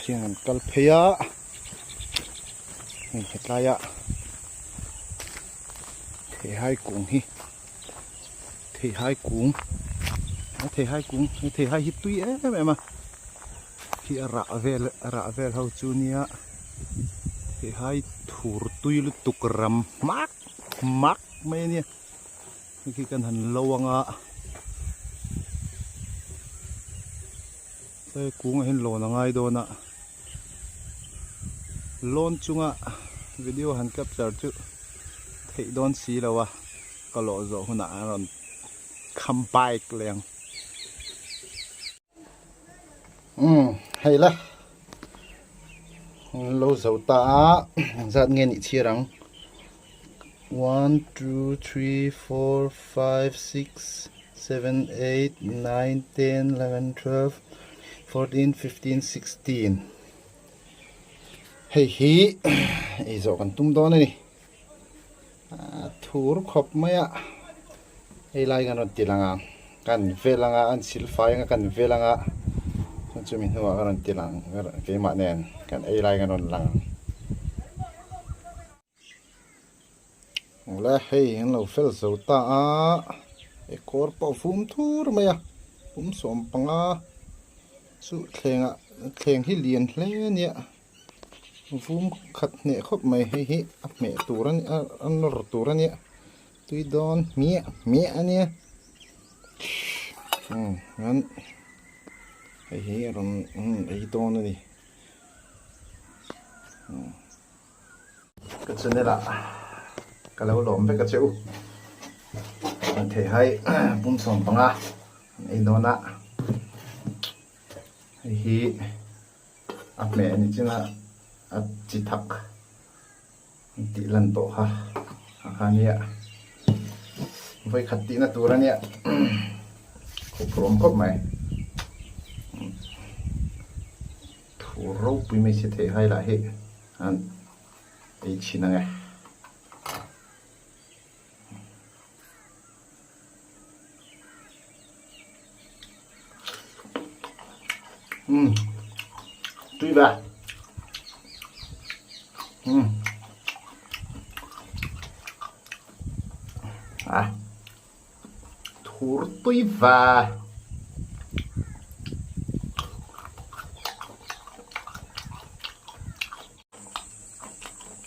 Tah hian kan kal phei a, hei hetlai ah theihai kung hi theihai kung a theihai kung he theihai hi tui em em a khi a rah vel a rah vel ho chu nia theihai thur tui lutuk ram hmak hmak mai a nia hei khi kan han lo ang a hei kungah hian lawn a ngai dawn a lawn chunga video han capture chu theih dawn si lo a ka lawh zawh hunah a rawn kham bike leh ang. Umm hei la an lo zo ta a engzat nge nih chhiar ang one two three four five six seven eight nine ten eleven twelve fourteen fifteen sixteen hei hi ei zawh kan tum dawn a ni a thur khawp mai a hei lai kan rawn ti lang ang kan vel anga an sil fai anga kan vel anga chuan chumi hnuah ka rawn ti lang keimah nen kan ei lai kan rawn lang ang. Awle hei an lo fel zo ta a he kawr pawh vum thur mai a pum 15 chu thlengah thleng hi lian hle a nia. Vum khat hneh khawp mai hei hi a hmeh tur a nia a nawr tur a nia tui dawn hmiah hmiah a nia umm chuan hei hi a rawn ei dawn a ni ka channel ah ka lo lawm vek a che u an thei hai pum 15 an ei dawn a hei hi. A hmeh ni chin a a chi thak an tih lan tawh kha a kha nia vawikhat tihna tur a nia khawphurawm khawp mai thu ropui mai si theih hai lah hi an ei chhin ang e. Umm tui ve umm à thur tui ve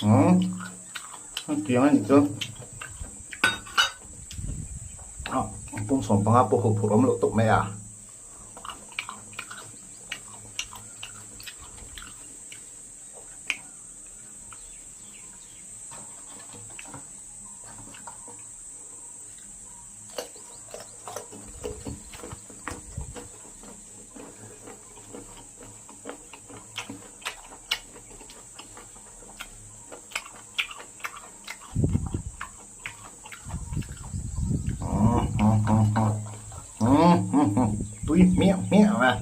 umm tiang a nih chu ah pum 15 pawh huphurh awm loh tawp mai a. Tui hmiah hmiah a.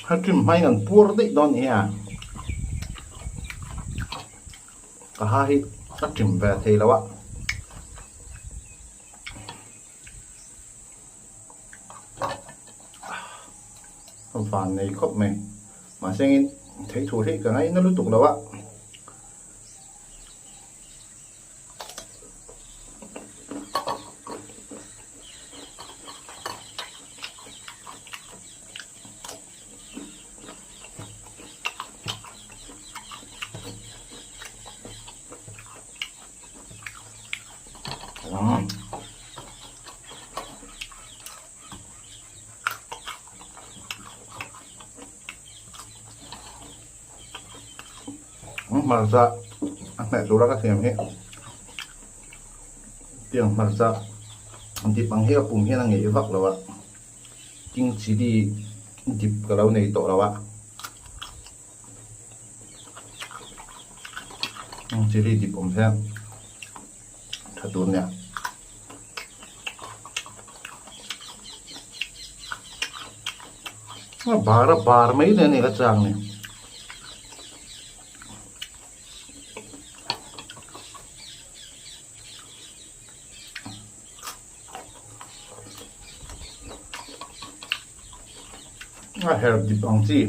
Hachim hmain an puar daih dawn ni a, ka ha hi a chim ve thei lo a. Van nei khawp mai, mahse engin thei thu hi ka ngaina lutuk lo a. Hmarcha a hmeh tura ka siam hi tiang hmarcha dip ang hi a pum hian a ngeih vak lo a king chilli dip ka lo nei tawh lo a chilli dip awm hian tha tur nia. A bar a bar mai le a ni ka chang ni. A her dip ang chi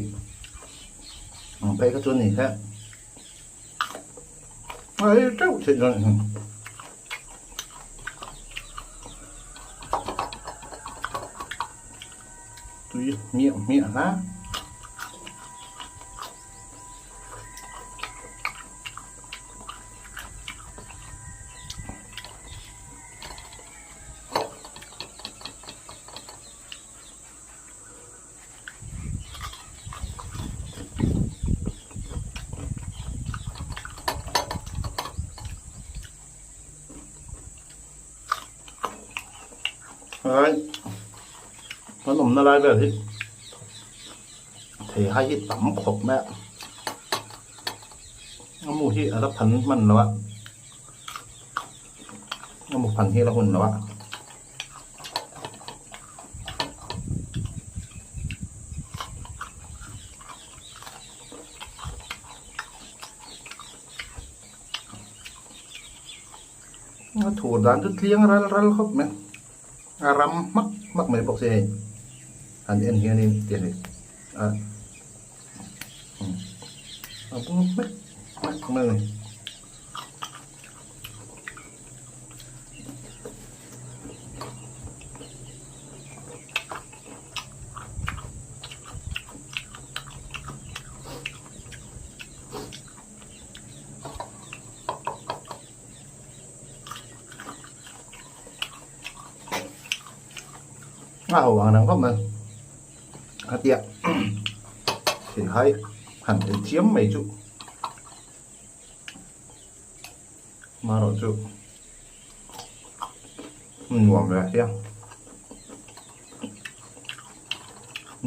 ang phei kha chu a ni kha a ei teuh theih dawn a ni. Tui hmiah hmiah hla. Ai kan awmna lai vel hi thei hai hi tam khawp mai a a mu hi a la phan hman lo a a mu phan hi a la hun lo a. A thur dan chu tliang ral ral khawp mai a ram hmak hmak mai bawk si hei han en hianin tih a ni a a bung hmek hmek mai a ni. A ho ang reng khawp mai a tia theihai han ei chiam mai chu marawh chu nuam ve sia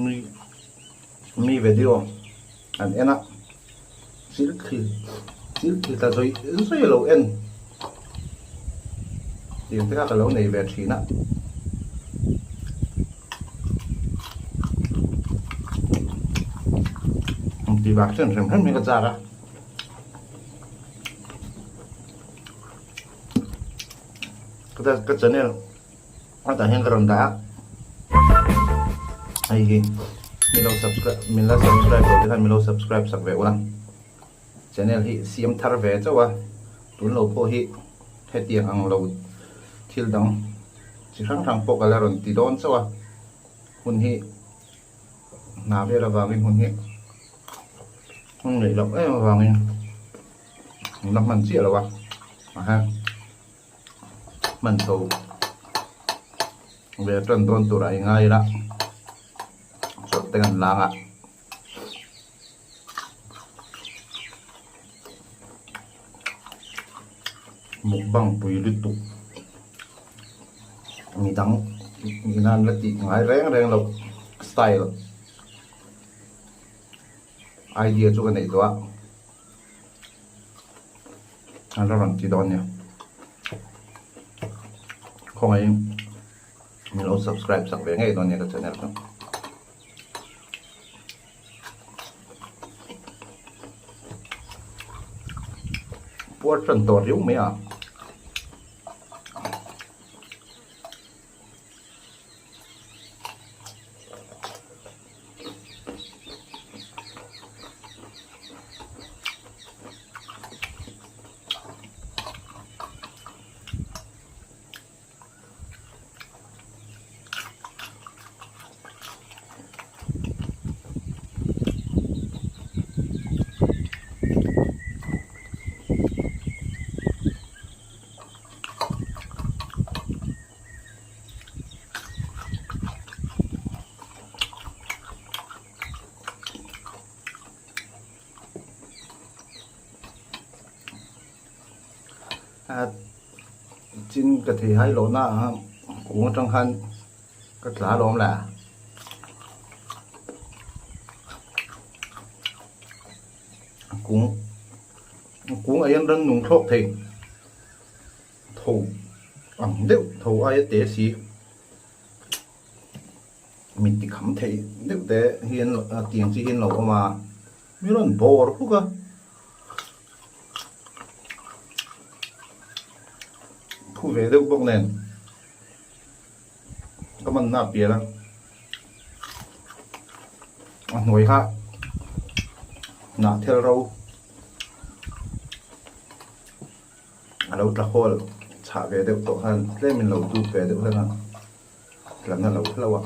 mi mi video an en a chil thli chil thli tla zawih zawih a lo en tiang te kha ka lo nei ve thin a. Tih vang hrim hrim hrim hi ka chak a. Ka channel atah hian ka rawn dah a hei hi min lo subscribe min la subscribe lo te khan min lo subscribe sak ve ula channel hi siam thar ve chauh a tun lo pawh hi hetiang ang lo thil dang chi hrang hrang pawh ka la rawn ti dawn chauh a hun hi hna vel avangin hun hi hun neih loh em avangin la hman chiah lo a aha hman chho ve tan dawn tur a ingai ila chawlh te kan lang a. Mukbang pui lutuk midang ina an la tih ngai reng reng loh style idea chu ka neih tawh a an la rawn ti dawn nia khawngaihin min lo subscribe sak ve ngei dawn nia ka channel chu. Puar tan tawh riau mai a. Chin ka thei hai loh na a kung atang khan ka tla alawm le. Kung kung ah hian ran nung thlawk thei tho ang deuh tho aia te si. Mit ti kham theih deuh te hi an tiang chi hi an lo awm a, mi rawn bawr huk a. Phu ve deuh bawk nen ka man na pial a, a hnuai kha hnah thel ro a lo tla hawl chhah ve deuh tawh khan tlem in lo duk ve deuh hlek a. Tlan a lo hlauh a.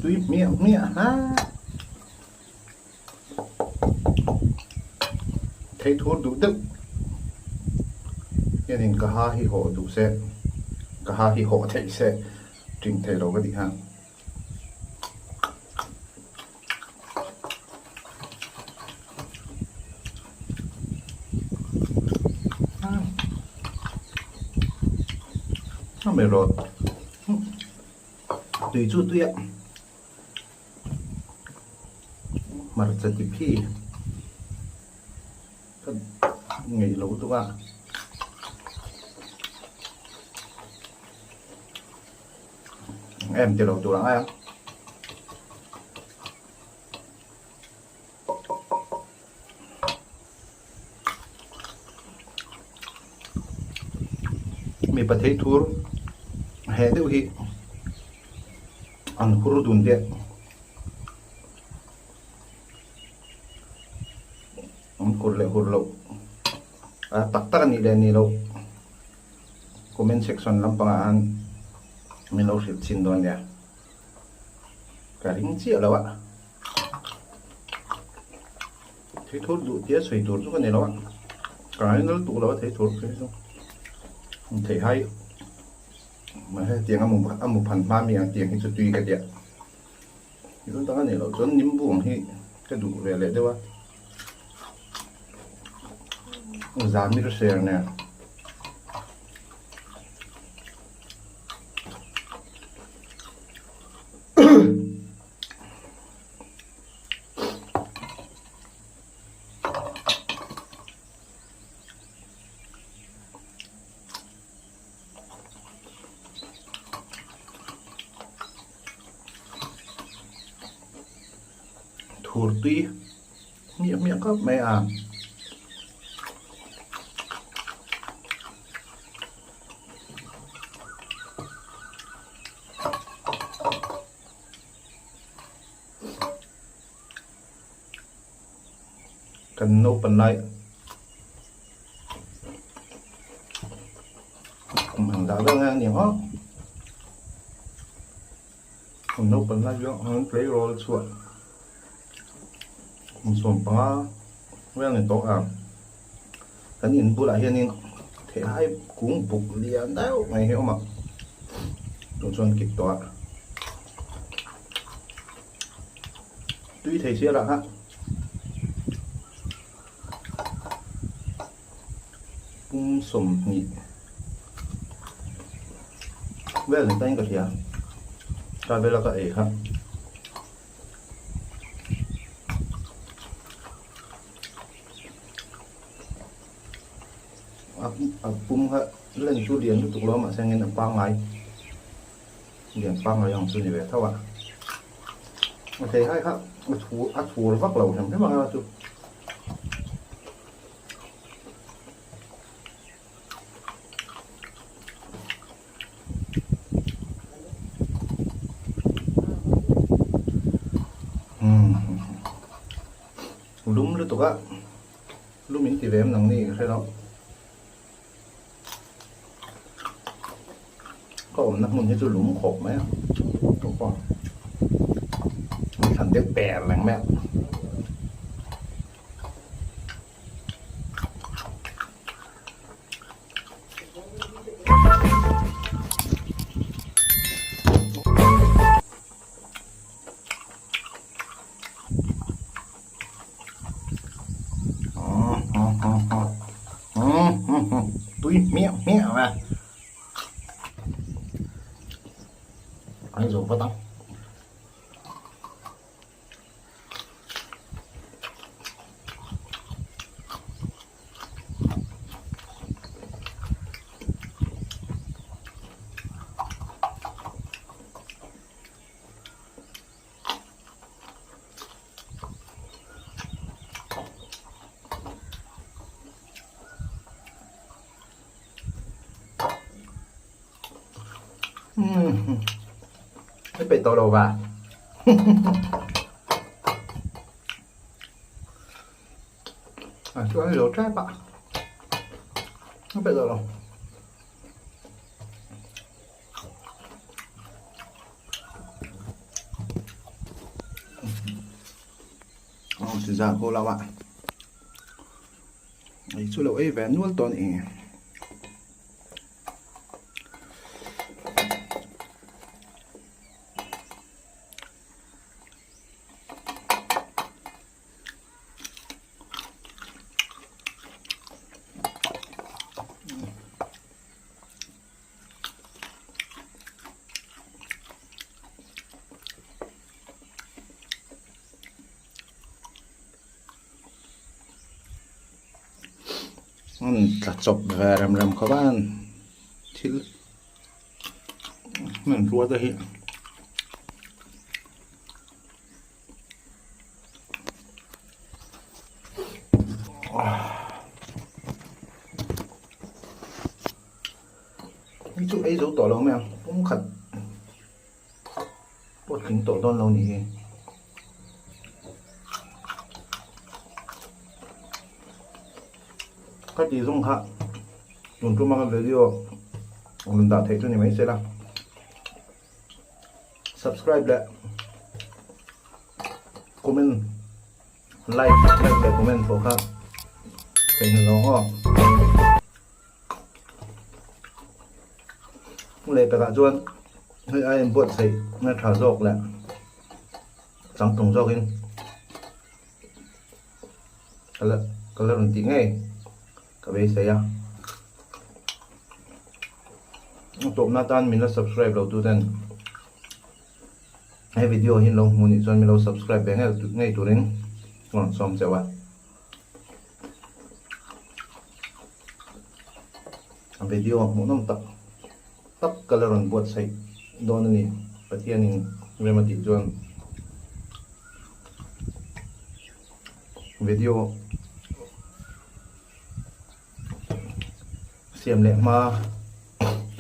Tui hmiah hmiah ha. Thei thur duh deuh hianin ka ha hi hawh duh se, ka ha hi hawh theih se ṭing thei lo ka tih khan. Tui chu tui a hmarcha ti phi ka ngeih lo tuk a. Em ti lo tur ang ai ang. Mipa thei thur heh deuh hi an hur dun te an hur leh hur loh a tak tak a nih leh nih loh. Comment section lampangah khan min lo hrilh chhin dawn nia. Ka ring chiah lo a. Thei thur duh tia sawi tur chu ka ni lo a. Ka ngai nal tuk lo a thei thur phei chu. Thei hai mahse tiang a mu phan hma mi ang tiang hi chu tui ka tia. Tun tak a nih loh chuan nimbu ang hi ka duh ve leh deuh a. Zamir ser nen. Thur tui hmiah hmiah khawp mai a. Kan naupan lai kum ang dah vel ngai a ni ang aw. Kum naupan lai chu an tleirawl chhuah kum 15 vel ni tawh a. Kan in bulah hianin theihai kung buk lian deuh mai hi a awm a, tun chuan kip tawh a. Tui thei sia lah kha. Pum 20 vel ni tain ka hria. Ka vela ka ei kha. A pum kha len chu lian lutuk lo mahse engin a pangngai. Lian pangngai ang chu ni ve tho a. A thei hai kha a thu a thur vak lo hrim hrim ang a chu. Lum lutuk a lum in ti ve em nang ni ka hre lo. Ka awmna hmun hi chu lum khawp mai a tawp a thlan deuh per reng mai a. I peih tawh lo va. A chu a ni lo tep a. A peih tawh lo. Aw ti zah ko lo a. Ei chu lo ei ve nual tawh a ni. An tla chawp ve rem rem khawp a thil hmanrua te hi. Hei chu ei zo tawh lo mai ang pum khat pawh tling tawh dawn lo ni hi. Ka tih zawng kha tun tum anga video rawn dah theih chu ni mai se la. Subscribe leh comment like like leh comment pawh kha theihnghilh lo ang aw. Leh takah chuan hei ai in buatsaih na tha zawk leh changtlung zawkin ka la ka la rawn tih ngei ka beisei a. A tawpna atan min la subscribe lo tu ten he video hi lo hmuh nih chuan min lo subscribe ve ngei turin ka rawn sawm cheu a. A video hmuhnawm tak tak ka la rawn buatsaih dawn a ni Pathianin rem a tih chuan video Siam leh hma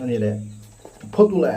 a ni leh phawt u le.